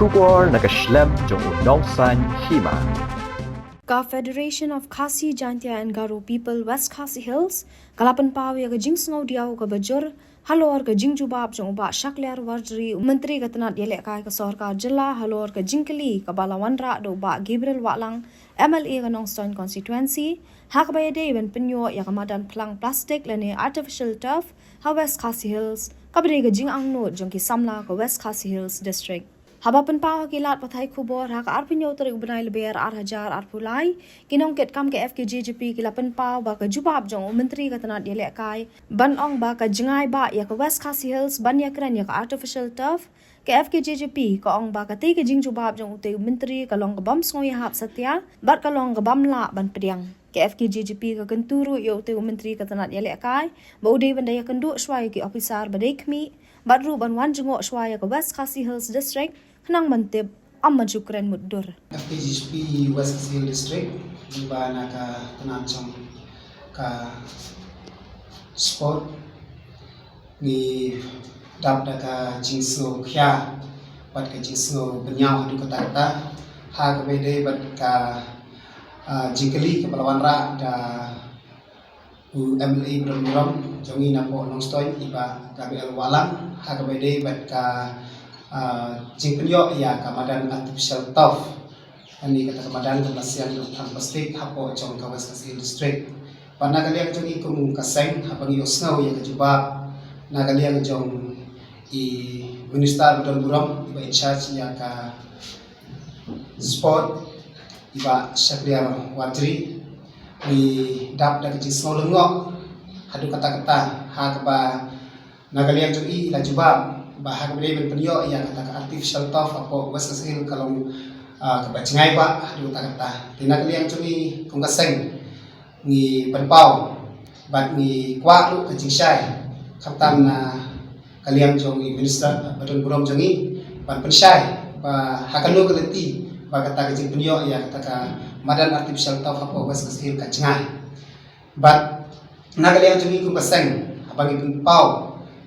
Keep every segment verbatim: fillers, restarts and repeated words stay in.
Khubor na ka shlem jong u Nongsaiñ Hima. Ka Federation of Khasi Jaintia and Garo People West Khasi Hills ka la pynpaw ïa ka jingsngewdiaw kaba jur halor ka jingjubab jong u Bah Shakliar Warjri, u Myntri ka tnat ïalehkai ka sorkar jylla, halor ka jingkylli kaba la wanrah da u Bah Gabriel Wahlang, M L A ka Nongstoiñ constituency, ha kaba ïadei ban pynïoh ïa ka madan phlang plastik lane artificial turf ha West Khasi Hills, kaba dei ka jingangnud jong ki samla ka West Khasi Hills District. Haba pynpaw ha ki lad pathai khubor ha ka arphew hynñiew tarik u bnai Lber ar hajar arphew lai, ki nongkitkam ka F K J G P ki la pynpaw ba ka jubab jong u Myntri ka tnat ïalehkai ban ong ba ka jngai bah ïa ka West Khasi Hills ban ïakren ïa ka artificial turf, ka F K J G P ka ong ba katei ka jingjubab jong utei u Myntri ka long ka bym sngewhap satia bad ka long ka bym lah ban pdiang. Ka F K J G P ka kyntu ruh ïa utei u Myntri ka tnat ïalehkai ba u dei ban da ïakynduh shuwa ïa ki ophisar ba dei khmih bad ruh ban wan jngoh shuwa ïa ka West Khasi Hills District khnang ban tip, ym ban shu kren mutdur. F K G P West Khasi Hills District, lyngba na ka tnat jong ka sport, ngi dap da ka jingsngewkhia bad ka jingsngew bynñiaw haduh katta katta ha kaba ïadei bad ka, ah, jingkylli kaba la wanrah da u M L A ba don burom jong ngi napoh Nongstoiñ, i Bah Gabriel Wahlang, ha kaba ïadei bad ka, ah, jingpynïoh ïa ka madan artificial turf. Ani kata ka madan kaba la siang da u phlang plastik hapoh jong ka West Khasi Hills District. Bad na ka liang jong ngi kum ka seng, haba ngi ïohsngew ïa ka jubab na ka liang jong i Minister ba don burom, i ba in charge ïa ka sport, i Bah Shakliar Warjri, ngi dap da ka jingsngew lyngngoh haduh katta katta ha kaba na ka liang jong i la jubab ba ha kaba dei ban pynïoh ïa kata ka artificial turf hapoh West Khasi Hills ka long, ah, kaba jngai bah haduh katta katta. Te na ka liang jong i kum ka seng ngi pynpaw bad ngi kwah ruh ka jingshai, khamtam na ka liang jong i Minister ba don burom jong ngi, ban pynshai ba ha kano ka lynti ba kata ka jingpynïoh ïa kata ka madan artificial turf hapoh West Khasi Hills ka jngai. Bad na ka liang jong ngi kum ka seng, haba ngi pynpaw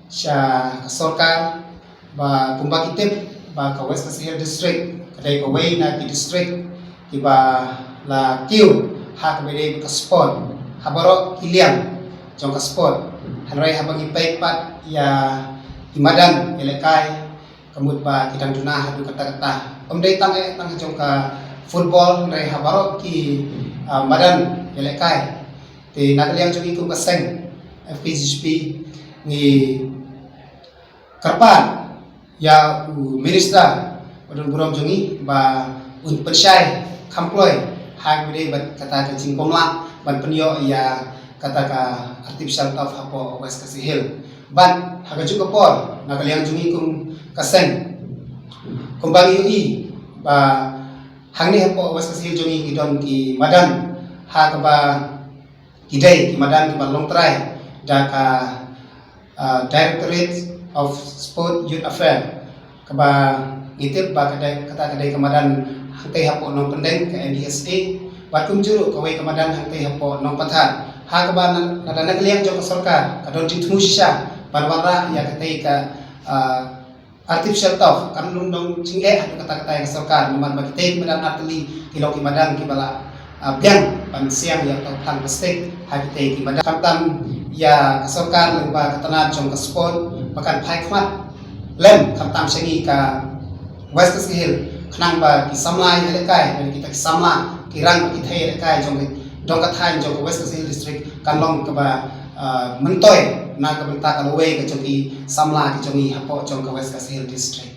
sha ka sorkar ba kumba ki tip ba ka West Khasi Hills District ka dei kawei na ki district kiba la kiew ha kaba dei ka sport ha baroh ki liang jong ka sport. Hynrei haba ngi peit pat ïa ki madan ïalehkai, ka mut ba ki dang duna haduh katta katta. Ym dei tang eh tang jong ka football, hynrei ha baroh ki, ah, madan ïalehkai. Te na ka liang jong ngi kum ka seng F K G P ngi kyrpad ïa u Minister ba don burom jong ngi ba un pynshai kham kloi ha kaba dei bad kata ka jingbymlah ban pynïoh ïa kata ka artificial turf hapoh West Khasi Hills. Bad ha kajuh ka por na ka liang jong ngi kum ka seng, kumba ngi ïohi ba hangne hapoh West Khasi Hills jong ngi ki don ki madan ha kaba ki dei ki madan kiba long trai da ka, ah, Directorate of Sport Youth Affairs, kaba ngi tip ba ka dei, kata ka dei ka madan hangtei hapoh Nongpyndeng ka N D S A, bad kumjuh ruh kawei ka madan hangtei hapoh Nongpathat. Ha kaba na, lada na ka liang jong ka sorkar ka don jingthmu shisha ban wanrah ïa katei ka, ah, artificial turf, kan long dong jingeh haduh katta katta ïa ka sorkar, namar ba kitei ki madan artylli ki long ki madan kiba la, ah, biang ban siang ïa uta u phlang plastik ha kitei ki madan. Khamtam ïa ka sorkar lyngba ka tnat jong ka sport ba kan phai khmat lem khamtam sha ngi ka West Khasi Hills, khnang ba ki samla ïalehkai, kita ki samla ki rangbah ki thei ïalehkai jong ki dong ka thaiñ jong ka West Khasi Hills District kan long kaba, ah, myntoi na ka bynta ka lawei ka jong ki samla ki jong ngi hapoh jong ka West Khasi Hills District.